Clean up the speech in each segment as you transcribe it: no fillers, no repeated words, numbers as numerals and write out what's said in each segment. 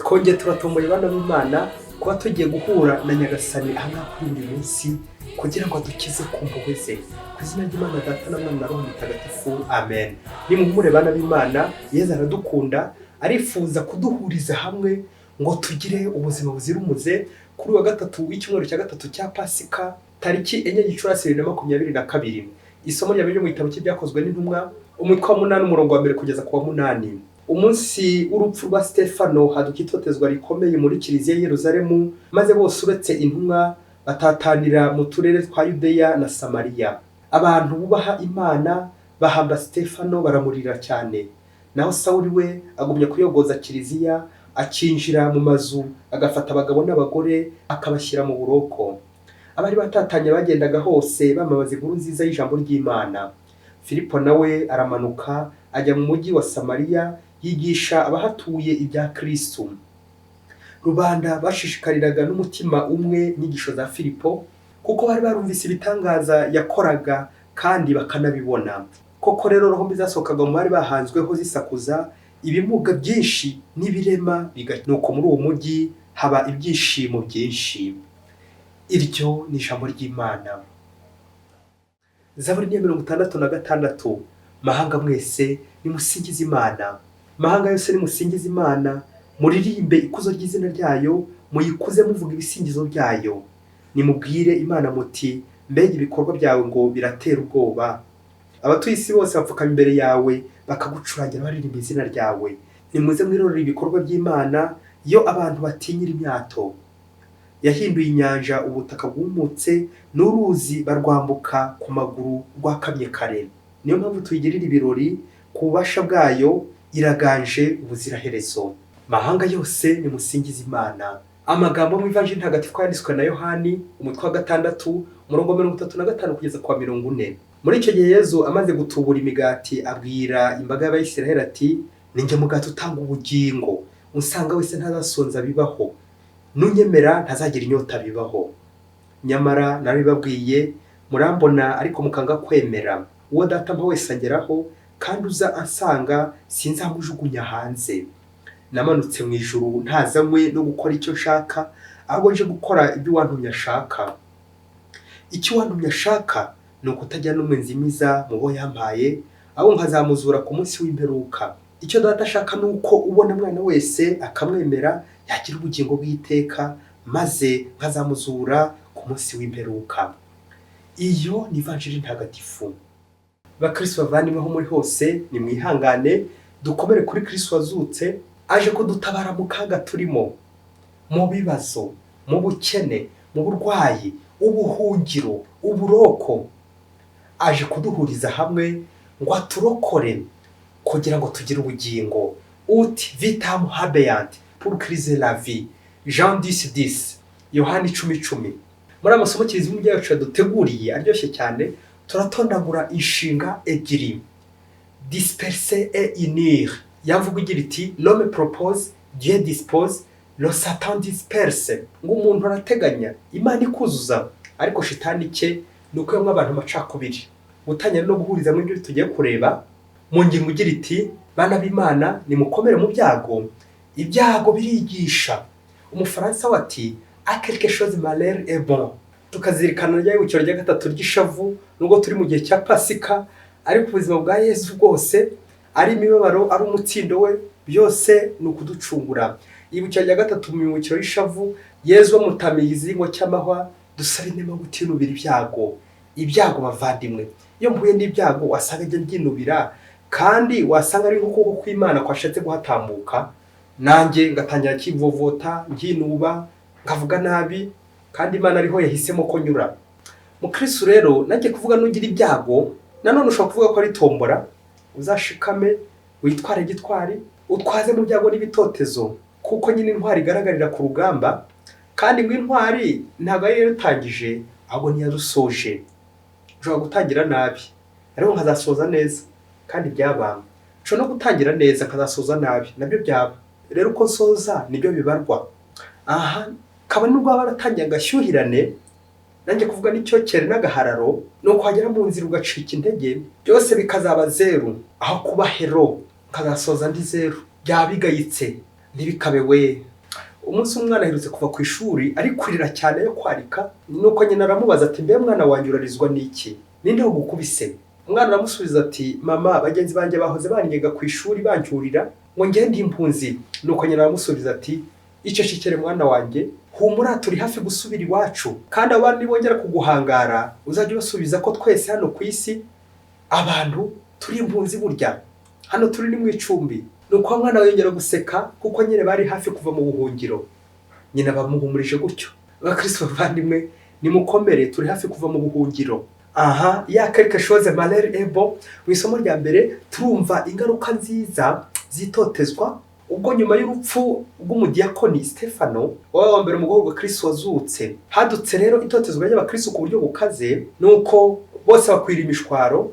Twongeye turatomboye, bana b'Imana, kuba tugiye guhura na Nyagasani ahangaha kuri buri munsi kugira ngo adukize ku mpuhwe ze. Ku izina ry'Imana Data na Mwana na Roho Mutagatifu, amen. Nimuhumure, bana b'Imana, Yezu aradukunda, arifuza kuduhuriza hamwe ngo tugire ubuzima buzira umuze. Kuri wa gatatu w'icyumweru cya gatatu cya Pasika, tariki 4 Gicurasi 2022, isomo rya mbere mu gitabo cy'Ibyakozwe n'Intumwa, umutwe wa munani, umurongo wa mbere kugeza ku wa munani. Umunsi w'urupfu rwa Stefano haduka itotezwa rikomeye muri kiliziya y'i Yeruzalemu, maze bose uretse intumwa batatanira mu turere twa Yudeya na Samariya. Abantu bubaha Imana bahamba Stefano, baramurira cyane. Naho Sawuli we agumya kuyogoza kiliziya, akinjira mu mazu, agafata abagabo n'abagore akabashyira mu buroko. Abari batatanye bagendaga hose bamamaza inkuru nziza y'ijambo ry'Imana. Filipo nawe aramanuka ajya mu mujyi wa Samariya, yigisha abahatuye ibya Kristu. Rubanda bashishikariraga n'umutima umwe inyigisho za Filipo, kuko bari barumvise ibitangaza yakoraga kandi bakanabibona. Koko rero, roho mbi zasohokaga mu bari bahanzweho zisakuza, ibimuga byinshi n'ibirema. Nuko muri uwo mujyi haba ibyishimo byinshi. Iryo ni ijambo ry'Imana. Zaburi ni 66. Mahanga mwese, nimusingize Imana. Mahanga yose, nimusingize Imana, muririmbe ikuzo ry'izina ryayo, muyikuze muvuga ibisingizo byayo. Nimubwire Imana muti: "Mbega ibikorwa byawe ngo biratera ubwoba!" Abatuye isi bose bapfukama imbere yawe, bakagucurangira baririmba izina ryawe. Nimuze mwirorere ibikorwa by'Imana, yo abantu batinyira imyato. Yahinduye inyanja ubutaka bwumutse, n'uruzi barwambuka ku maguru rwakamye kare. Niyo mpamvu tuyigirira ibirori ku bubasha bwayo, iraganje ubuziraherezo. Mahanga yose, nimusingize Imana. Amagambo mu Ivanjiri ntagatifu yanditswe na Yohani, umutwe wa gatandatu, umurongo wa 35 kugeza ku wa 40. Muri icyo gihe, Yezu amaze gutubura imigati, abwira imbaga y'Abayisiraheli ati: "Ninjye mugati utanga ubugingo. Unsanga wese ntazasonza bibaho, nunyemera ntazagira inyota bibaho. Nyamara narabibabwiye, murambona ariko mukanga kwemera. Uwo Data ampa wese angeraho, kandi uza ansanga sinzamujugunya hanze. Namanutse mu ijuru ntazanywe no gukora icyo nshaka, ahubwo nje gukora ibyo uwantumye ashaka. Icyo uwantumye ashaka ni ukutagira n'umwe nzimiza mu bo yampaye, ahubwo nkazamuzura ku munsi w'imperuka. Icyo Data ashaka ni uko ubona Mwana wese akamwemera yagira ubugingo bw'iteka, maze nkazamuzura ku munsi w'imperuka." Iyo ni Ivanjiri ntagatifu. Bakristo bavandimwe, aho muri hose, nimwihangane, dukomere kuri Kristo wazutse, aje kudutabara mu kaga turimo, mu bibazo, mu bukene, mu burwayi, ubuhungiro, uburoko. Aje kuduhuriza hamwe ngo aturokore kugira ngo tugire ubugingo. Ut vitam habeant pour Christ la vie, Jean 10:10, Yohani 10:10. Muri aya masomo kiliziya umubyeyi yacu yaduteguriye aryoshye cyane, turatondagura inshinga ebyiri: disperser et unir. Yavuga igira iti: "L'homme propose, Dieu dispose, le Satan disperse." Ngo umuntu arateganya, Imana ikuzuza, ariko shitani cye ni uko yamwe abantu amacakubiri. Gutangira no guhuriza muri ibyo tugiye kureba mu ngingo igira iti: "Bana b'Imana, nimukomere mu byago." Ibyago birigisha. Umufaransa we ati: "À quelque chose malheur est bon." Tukazirikana rya yibukiro rya gatatu ry'ishavu. Nubwo turi mu gihe cya Pasika, ariko ubuzima bwa Yesu bwose, ari imibabaro, ari umutsindo we, byose ni ukuducungura. Ibukiro rya gatatu mu mibukiro y'ishavu, Yezu bamutamiye ikizingo cy'amahwa. Dusaba inema gutinubira ibyago. Ibyago, bavandimwe, iyo mpuye n'ibyago wasanga njya mbyinubira, kandi wasanga ari nk'ukuboko kw'Imana kwashatse guhatambuka, nanjye ngatangira kivovota, nkinuba, nkavuga nabi, kandi Imana ariho yahisemo ko nyura. Mukristo rero, nanjye kuvuga, nugira ibyago nanone ushobora kuvuga ko ari tombora, uzashikame, witware gitwari, utwaze mu byago n'ibitotezo, kuko nyine intwari igaragarira ku rugamba. Kandi ngo intwari ntabwo ari yo yarutangije, ahubwo niyo yarusoje. Ushobora gutangira nabi ariko nkazasoza neza, kandi byaba. Ushobora no gutangira neza nkazasoza nabi, nabyo byaba. Rero uko nsoza nibyo bibarwa. Aha kabone nubwo waba waratangiye agashyuhirane, nanjye kuvuga n'icyokere n'agahararo, ni uko wagera mu nzira ugacika intege, byose bikazaba zeru aho kuba hero, nkazasoza ndi zeru. Byaba bigayitse, ntibikabe we. Umunsi umwana aherutse kuva ku ishuri ari kurira cyane yo kwarika, nuko nyina aramubaza ati: "Mbe mwana wanjye, urarizwa n'iki? Ninde wagukubise?" Umwana aramusubiza ati: "Mama, bagenzi banjye bahoze banyega ku ishuri, bancyurira ngo ngende impunzi." Nuko nyina aramusubiza ati: "Icecekere mwana wanjye, humura, turi hafi gusubira iwacu, kandi abandi bongera kuguhangara uzajya ubasubiza ko twese hano ku isi abantu turi impunzi, burya hano turi ni mu icumbi." Nuko wa mwana yongera guseka, kuko nyine bari hafi kuva mu buhungiro, nyina bamuhumurije gutyo. Abakristo bavandimwe, nimukomere, turi hafi kuva mu buhungiro. Aha ya quelque chose malheur est bon. Mu isomo rya mbere turumva ingaruka nziza zitotezwa, ubwo nyuma y'urupfu rw'umudiyakoni Stefano, wabaye wa mbere mu guhurwa Kristo wazutse, hadutse rero itotezwa ry'abakristo ku buryo bukaze, nuko bose bakwira imishwaro.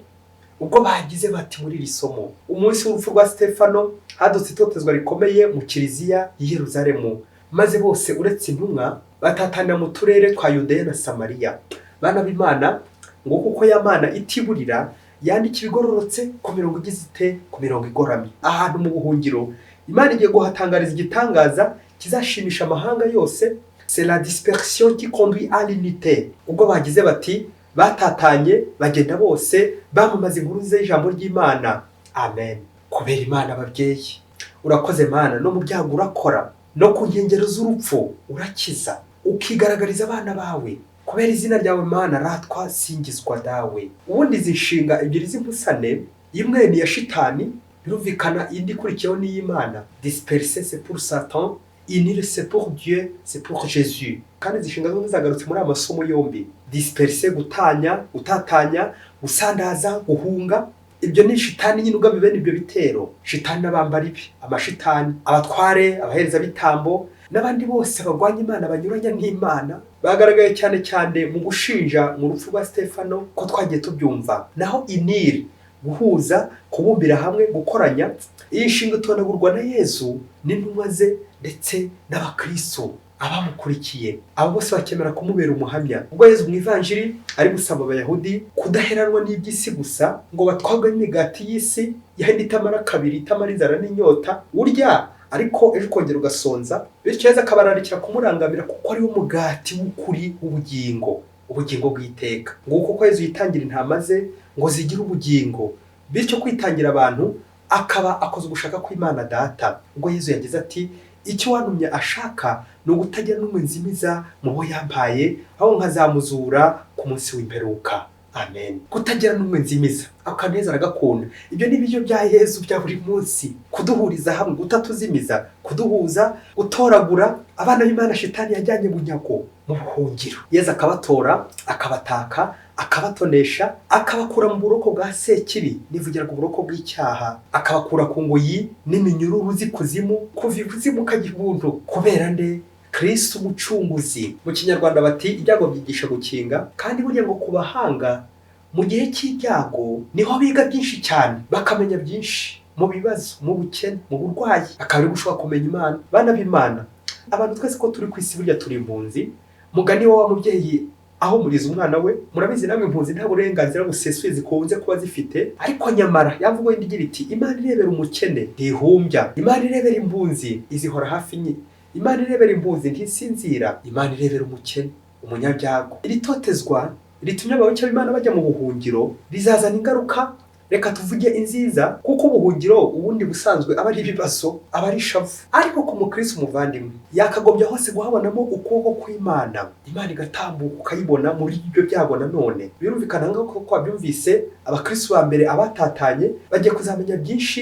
Ubwo bagize bati muri iri somo: umunsi w'urupfu rwa Stefano hadutse itotezwa rikomeye mu kiliziya y'i Yeruzalemu, maze bose uretse intumwa batatanira mu turere twa Yudeya na Samariya. Bana b'Imana, ngo kuko ya Mana itiburira, yandika ibigororotse ku mirongo igize ite? Ku mirongo igoramye. Ahantu mu buhungiro, Imana igiye guhatangariza igitangaza kizashimisha amahanga yose. C'est la dispersion qui conduit à l'unité. Ubwo bagize bati batatanye bagenda bose bamamaza inkuru nziza y'ijambo ry'Imana. Amen. Kubera Imana ababyeyi, urakoze Mana. No mu byago urakora, no ku nkengero z'urupfu urakiza, ukigaragariza abana bawe. Kubera izina ryawe Mana, ratwa, singizwa Dawe. Ubundi izi nshinga ebyiri z'impusane, imwe ni iya shitani birumvikana, indi ikurikiyeho ni iy'Imana. Disperser, c'est pour Satan; unir, c'est pour Dieu, c'est pour Jésus. Kandi izi nshinga zombi zagarutse muri aya masomo yombi. Disperser, gutanya, gutatanya, gusandaza, guhunga, ibyo ni shitani nyine ugaba bene ibyo bitero. Shitani n'abambari be, amashitani, abatware, abaherezabitambo n'abandi bose barwanya Imana, banyuranya n'Imana, bagaragaye cyane cyane mu gushinja mu rupfu rwa Stefano, ko twagiye tubyumva. Naho unir, guhuza, kubumbira hamwe, gukoranya, iyi nshinga itonagurwa na Yezu n'intumwa ze ndetse n'abakristo abamukurikiye. Abo bose bakemera kumubera umuhamya. Ubwo Yezu mu ivanjiri ari gusaba Abayahudi kudaheranwa n'iby'isi gusa, ngo batwarwe n'imigati y'isi yahindi itamara kabiri, itamara inzara n'inyota, urya ariko ejo ukongera ugasonza. Bityo Yezu akabararikira kumurangamira, kuko ari wo mugati w'ukuri w'ubugingo, ubugingo bw'iteka. Nguko uko Yezu yitangira intama ze ngo zigire ubugingo, bityo kwitangira abantu akaba akoze ugushaka kw'Imana Data. Ubwo Yezu yagize ati: "Icyo wantumye ashaka ni ugutagira n'umwe nzimiza mu bo yampaye, aho nkazamuzura ku munsi w'imperuka." Amen. Kutagira n'umwe nzimiza, ako kantu Yezu aragakunda. Ibyo ni ibiryo bya Yezu bya buri munsi: kuduhuriza hamwe, kutatuzimiza, kuduhuza, gutoragura abana b'Imana shitani yajyanye bunyago mu buhungiro. Yezu akabatora, akabataka, akabatonesha, akabakura mu buroko bwa sekibi, nivugira ku buroko bw'icyaha, akabakura ku ngoyi n'iminyururu z'ikuzimu, kuva ikuzimu ukajya ibuntu. Kubera nde? Kristo umucunguzi. Mu Kinyarwanda bati: "Ibyago byigisha gukinga." Kandi burya ngo ku bahanga, mu gihe cy'ibyago niho biga byinshi cyane, bakamenya byinshi. Mu bibazo, mu bukene, mu burwayi, akaba ari gushobora kumenya Imana. Bana b'Imana, abantu twese ko turi ku isi, burya turi impunzi. Mugani wa mubyeyi ahumuriza umwana we, murabizi namwe, impunzi nta burenganzira busesuye zikunze kuba zifite, ariko nyamara yavuga indi igira iti: "Imana irebera umukene ntihumbya, Imana irebera impunzi izihora hafi nye, Imana irebera impunzi ntisinzira, Imana irebera umukene, umunyabyago." Iri totezwa ritumye abayoboke b'Imana bajya mu buhungiro rizazana ingaruka, reka tuvuge inziza, kuko ubuhungiro ubundi busanzwe aba ari ibibazo, aba ari ishavu, ariko ku mukristo umuvandimwe yakagombye hose guhabonamo ukuboko kw'Imana, Imana igatambuka ukayibona muri ibyo byago. Nanone birumvikana nk'uko twabyumvise, abakristo ba mbere abatatanye bagiye kuzamenya byinshi,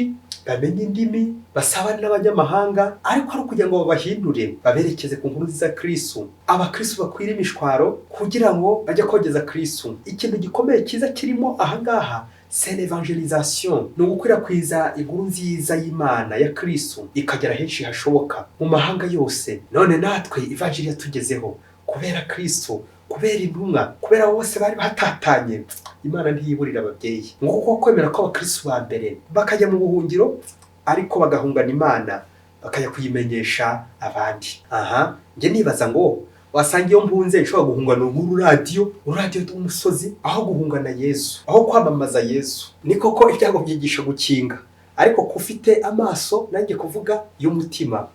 bamenye indimi, basabane n'abanyamahanga, ariko ari ukugira ngo babahindure, baberekeze ku nkuru nziza Kristo. Abakristo bakwira imishwaro kugira ngo bajye kogeza Kristo. Ikintu gikomeye cyiza kirimo ahangaha, c'est l'évangélisation, ni ugukwirakwiza inkuru nziza y'Imana ya Kristo ikagera henshi hashoboka mu mahanga yose. None natwe ivanjiri yatugezeho kubera Kristo, kubera intumwa, kubera bose bari batatanye. Imana ntiyiburira ababyeyi. Nguko kwemera kw'abakristo ba mbere, bakajya mu buhungiro ariko bagahungana Imana, bakajya kuyimenyesha abandi. Aha njye nibaza ngo wasanga iyo mpunze nshobora guhungana nk'ururadiyo, ururadiyo rw'umusozi, aho guhungana Yezu, aho kwamamaza Yezu. Ni koko ibyago byigisha gukinga, ariko kufite amaso nanjye kuvuga y'umutima.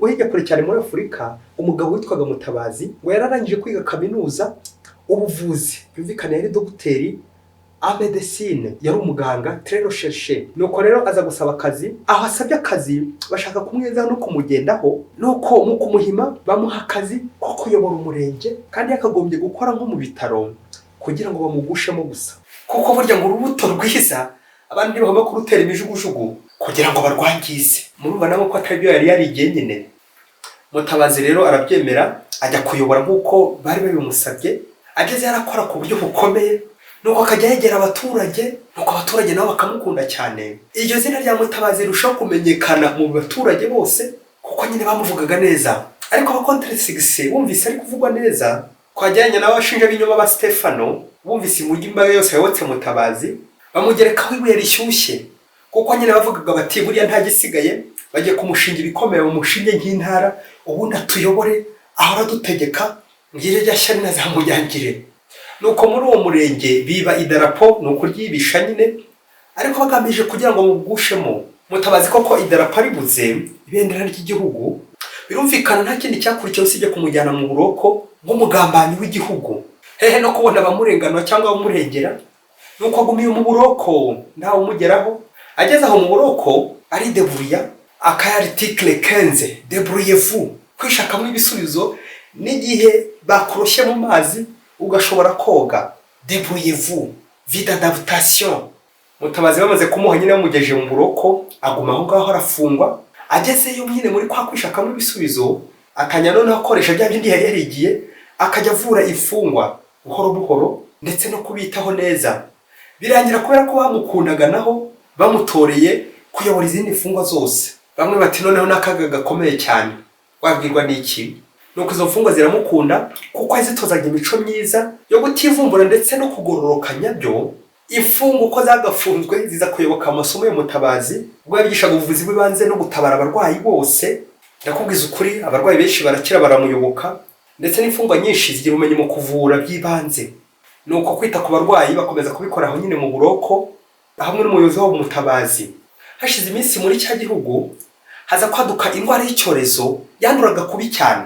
Ngo hirya kure cyane muri Afurika, umugabo witwaga Mutabazi ngo yararangije kwiga kaminuza ubuvuzi, byumvikane yari dogiteri en médecine, yari umuganga très recherché. Nuko rero aza gusaba akazi. Aho asabye akazi bashaka kumweza no kumugendaho, nuko mu kumuhima bamuha akazi ko kuyobora umurenge, kandi yakagombye gukora nko mu bitaro kugira ngo bamugushemo gusa, kuko burya ngo urubuto rwiza abantu ntibagomba kurutera imijugujugu kugira ngo barwangize. Murumva nabo ko atari byo yari yarigiye nyine. Mutabazi rero arabyemera, ajya kuyobora nk'uko bari babimusabye. Ageze yarakora ku buryo bukomeye, nuko akajya yegera abaturage, nuko abaturage nabo bakamukunda cyane. Iryo zina rya Mutabazi rirushaho kumenyekana mu baturage bose, kuko nyine bamuvugaga neza. Ariko aba contre-succès bumvise ari kuvugwa neza, twajyanye n'abashinja b'inyuma ba Stefano, bumvise imujyi imbaga yose yayobotse Mutabazi, bamugerekaho ibuye rishyushye, kuko nyine bavugaga bati: "Buriya nta gisigaye, bagiye kumushinga ibikomeye, bamushinge nk'intara, ubundi atuyobore, ahora adutegeka." Ngiryo rya shyari na za munyangire. Nuko muri uwo murenge biba idarapo, ni ukuryibisha nyine, ariko bagamije kugira ngo bamugushemo. Mutabazi koko idarapo aribuze, ibendera ry'igihugu, birumvikana nta kindi cyakurikiyeho usibye kumujyana mu buroko nk'umugambanyi w'igihugu, hehe no kubona abamurenganura cyangwa abamurengera. Nuko agumiye mu buroko, ntawe umugeraho. Ageze aho mu buroko arideburiya, akaya article 15, débrouillez-vous, kwishakamo ibisubizo n'igihe bakuroshye mu mazi ugashobora koga, débrouillez-vous, vie d'adaptation. Mutabazi bamaze kumuha nyine, bamugejeje mu buroko, aguma aho ngaho arafungwa. Agezeyo nyine muri kwa kwishakamo ibisubizo, akajya noneho akoresha bya bindi yari yarigiye, akajya avura imfungwa buhoro buhoro ndetse no kubitaho neza. Birangira kubera ko bamukundaga naho bamutoreye kuyobora izindi mfungwa zose. Bamwe bati: "Noneho n'akaga gakomeye cyane, wabwirwa n'iki?" Nuko izo mfungwa ziramukunda kuko yazitozaga imico myiza yo kutivumbura ndetse no kugororoka nyabyo. Imfungwa uko zagafunzwe ziza kuyoboka amasomo ya Mutabazi ubwo yabigishaga ubuvuzi bw'ibanze no gutabara abarwayi bose. Ndakubwiza ukuri, abarwayi benshi barakira, baramuyoboka, ndetse n'imfungwa nyinshi zigira ubumenyi mu kuvura by'ibanze. Nuko kwita ku barwayi bakomeza kubikora aho nyine mu buroko hamwe n'umuyobozi wabo Mutabazi. Hashize iminsi muri cya gihugu haza kwaduka indwara y'icyorezo yanduraga kubi cyane,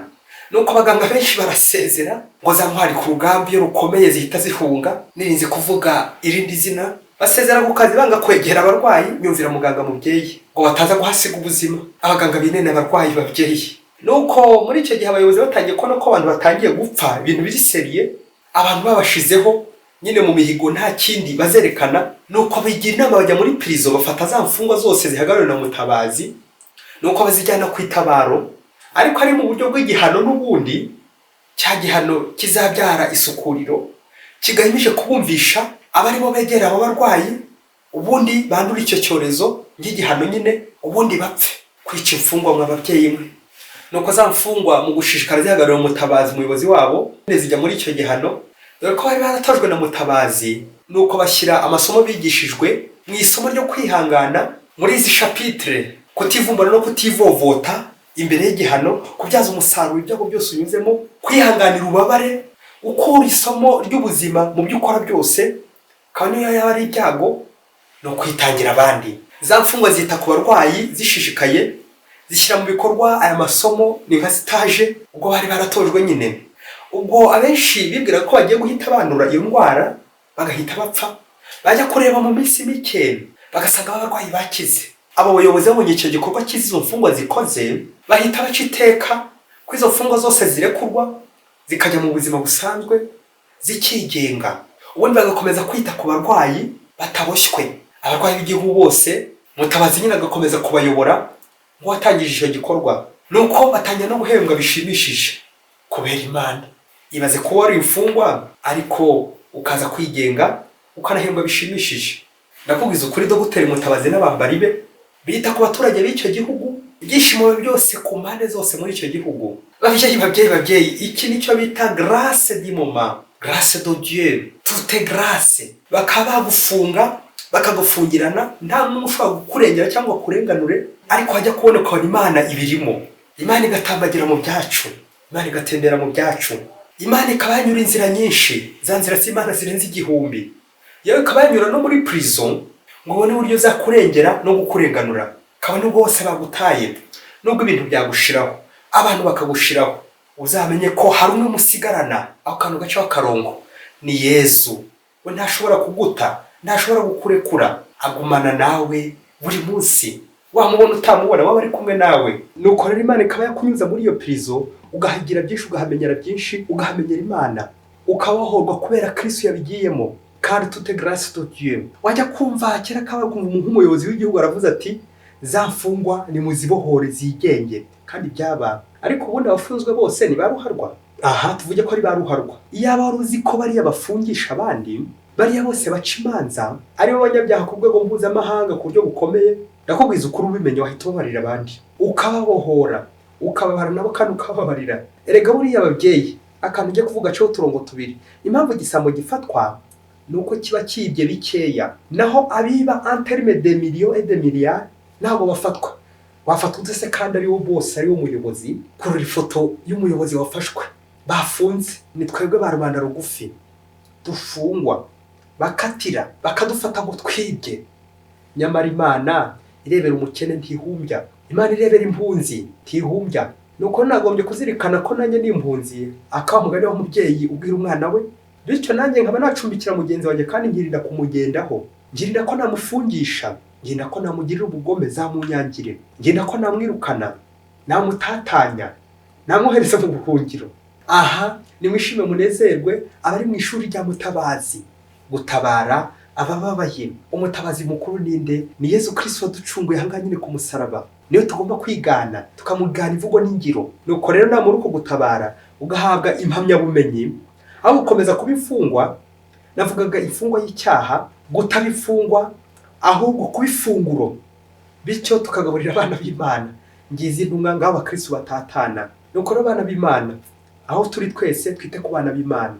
nuko abaganga benshi barasezera, ngo za ntwari ku rugamba iyo rukomeye zihita zihunga, nirinze kuvuga irindi zina. Basezera ku kazi, banga kwegera abarwayi, nyumvira muganga mubyeyi, ngo bataza guhasiga ubuzima. Abaganga binene abarwayi babyeyi. Nuko muri icyo gihe abayobozi batangiye kubona ko abantu batangiye gupfa, ibintu biri sérieux, abantu babashizeho nyine mu mihigo, nta kindi bazerekana. Nuko bigira inama, bajya muri prison, bafata za mfungwa zose zihagarariwe na Mutabazi, nuko bazijyana ku itabaro, ariko ari mu buryo bw'igihano n'ubundi, cya gihano kizabyara isukuriro, kigamije kubumvisha abarimo begera abo barwayi, ubundi bandura icyo cyorezo nk'igihano nyine, ubundi bapfe. Kwica imfungwa mwa babyeyi mwe! Nuko za mfungwa mu gushishikara zihagarariwe Mutabazi umuyobozi wabo, zijya muri icyo gihano, dore ko bari baratojwe na Mutabazi. Nuko bashyira amasomo bigishijwe mu isomo ryo kwihangana muri izi chapitre: kutivumbura no kutivovota imbere y'igihano, kubyaza umusaruro ibyago byose unyuzemo, kwihanganira ububabare, ukura isomo ry'ubuzima mu byo ukora byose, kabone niyo yaba ari ibyago, no kwitangira abandi. Za mfungwa zita ku barwayi zishishikaye, zishyira mu bikorwa aya masomo, ni nka stage ubwo bari baratojwe nyine. Ubwo abenshi bibwira ko bagiye guhita bandura iyo ndwara bagahita bapfa, bajya kureba mu minsi mike bagasanga abarwayi bakize. Abo bayobozi babonye icyo gikorwa cy'izo mfungwa zikoze, bahita baca iteka ko izo mfungwa zose zirekurwa zikajya mu buzima busanzwe zikigenga, ubundi bagakomeza kwita ku barwayi bataboshywe, abarwayi b'igihugu bose. Mutabazi nyine agakomeza kubayobora nk'uwatangije icyo gikorwa. Nuko batangira no guhembwa bishimishije kubera Imana. Ibaze kuba wari imfungwa ariko ukaza kwigenga, ukanahembwa bishimishije. Ndakubwiza ukuri, Dogiteri Mutabazi n'abambari be bita ku baturage b'icyo gihugu, ibyishimo byose ku mpande zose muri icyo gihugu. Babyeyi, babyeyi, babyeyi, iki nicyo bita grâce du moment, grâce de Dieu, toute grâce. Bakaba bagufunga, bakagufungirana, nta n'umwe ushobora kukurengera cyangwa kurenganure, ariko wajya kubona ukabona Imana ibirimo, Imana igatambagira mu byacu, Imana igatembera mu byacu, Imana ikaba yanyura inzira nyinshi, za nzira z'Imana zirenze 1000, yewe ikaba yanyura no muri prison ngo ubone uburyo zakurengera no kukurenganura, kabone nubwo bose bagutaye, nubwo ibintu byagushiraho. Abantu bakagushiraho, uzamenye ko hari umwe musigarana. Ako kantu gacaho akarongo ni Yezu. We ntashobora kuguta, ntashobora kukurekura, agumana nawe buri munsi. Wamubona, utamubona, waba ari kumwe nawe. Nuko rero Imana ikaba yakunyuza muri iyo prison, ugahagira byinshi, ugahamenyera byinshi, ugahamenyera Imana, ukabohorwa kubera Kristo yabigiyemo. Kandi toute grâce de Dieu. Wajya kumva kera kaba kumva nk'umuyobozi w'igihugu aravuze ati: "Za mfungwa nimuzibohore zigenge." Kandi byaba ariko ubundi abafunzwe bose ni ba ruharwa. Aha tuvuge ko ari ba ruharwa. Iyaba wari uzi ko bariya bafungisha abandi, bariya bose baca imanza, aribo banyabyaha ku rwego mpuzamahanga ku buryo bukomeye, ndakubwiza ukuri, ubimenye wahita ubabarira abandi, ukababohora, ukababara nabo kandi ukababarira. Erega buriya ababyeyi, akantu ujya kuvuga cyo uturongo tubiri, impamvu igisambo gifatwa ni uko kiba kibye bikeya, naho abiba en terme de millions et de milliards ntabwo bafatwa. Wafatwa ute se kandi ariwo bose, ariwo muyobozi? Kurura ifoto y'umuyobozi wafashwe bafunze. Ni twebwe ba rubanda rugufi dufungwa, bakatira, bakadufata ngo twibye. Nyamara Imana irebera umukene ntihumbya, Imana irebera impunzi ntihumbya. Nuko nagombye kuzirikana ko nanjye ni impunzi, akaba umugani w'umubyeyi ubwira umwana we. Bityo nanjye nkaba nacumbikira mugenzi wanjye kandi nkirinda kumugendaho, ngirinda ko namufungisha, ngirinda ko namugirira ubugome zamunyangire, ngirinda ko namwirukana, namutatanya, namwohereza mu buhungiro. Aha nimwishime munezerwe, abari mu ishuri rya Mutabazi, gutabara abababaye. Umutabazi mukuru ninde? Ni Yezu Kristo waducunguye ahangaha nyine ku musaraba. Niyo tugomba kwigana, tukamugana imvugo n'ingiro. Nuko rero namara uko gutabara, ugahabwa impamyabumenyi, aho gukomeza kuba imfungwa, navugaga imfungwa y'icyaha, gutaba imfungwa ahubwo kuba ifunguro, bityo tukagaburira abana b'Imana. Ngizi intumwa ngaho, abakristo batatana. Nuko rero abana b'Imana, aho turi twese twite ku bana b'Imana.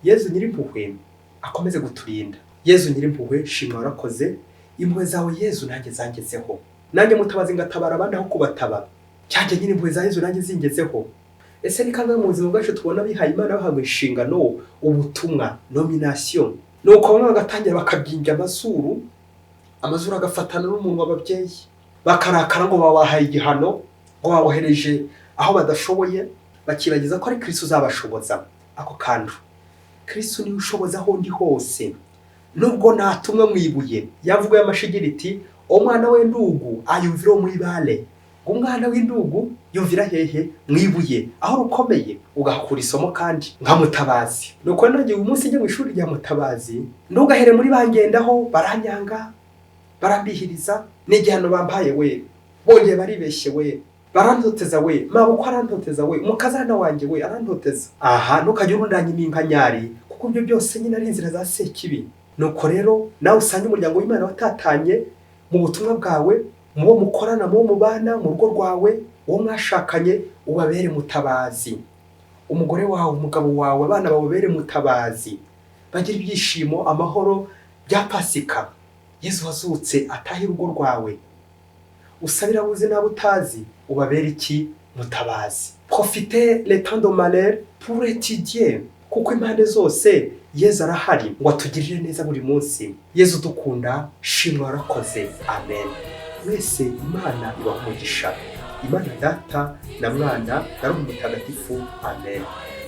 Yezu Nyirimpuhwe akomeze guturinda. Yezu Nyirimpuhwe, shimwa, warakoze. Impuhwe zawe Yezu nanjye zangezeho, nanjye Mutabazi ngatabara abandi aho kubataba. Cyanjye nyine impuhwe za Yezu nanjye zingezeho. Ese ni kangahe mu buzima bwacu tubona abihaye Imana bahabwa inshingano, ubutumwa, nomination, nuko bamwe bagatangira bakabyimbya amazuru, amazuru agafatana n'umunwa, ababyeyi bakarakara ngo babahaye igihano, ngo babohereje aho badashoboye, bakibagiza ko ari Kristo uzabashoboza? Ako kantu, Kristo niwe ushoboza aho ndi hose, nubwo natumwe mu ibuye. Yavuga y'amashigira iti: "Umwana w'indugu ayumvira mu ibale." Ngo umwana w'indugu yumvira hehe? Mu ibuye, aho rukomeye, ugahakura isomo. Kandi nka Mutabazi, nuko nagiye uyu munsi njya mu ishuri rya Mutabazi, ntugahere muri bangendaho, baranyanga, barambihiriza, n'igihano bampaye we, bongeye baribeshye we, barantoteza we, mabukwe arantoteza we, umukazana wanjye we arantoteza. Aha ntukajya urundanya iminkanyari, kuko ibyo byose nyine ari inzira za Sekibi. Nuko rero nawe usange umuryango w'Imana watatanye, mu butumwa bwawe, mu bo mukorana, mu bo mubana, mu rugo rwawe, uwo mwashakanye, ubabere mutabazi. Umugore wawe, umugabo wawe, abana bawe, ubere mutabazi, bagire ibyishimo, amahoro bya Pasika. Yezu wazutse atahe urugo rwawe. Usabira abuzi n'abo utazi, ubabere iki? Mutabazi. Profite le temps de malheur pour étudier, kuko impande zose Yezu arahari ngo atugirire neza buri munsi. Yezu dukunda, shimwa, warakoze. Amen. Mwese Imana ibaha umugisha, Imana Data na Mwana na Roho Mutagatifu. Amen.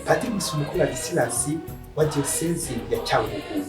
Padiri Musumuko Ladislas wa Diyosezi ya Cyangugu.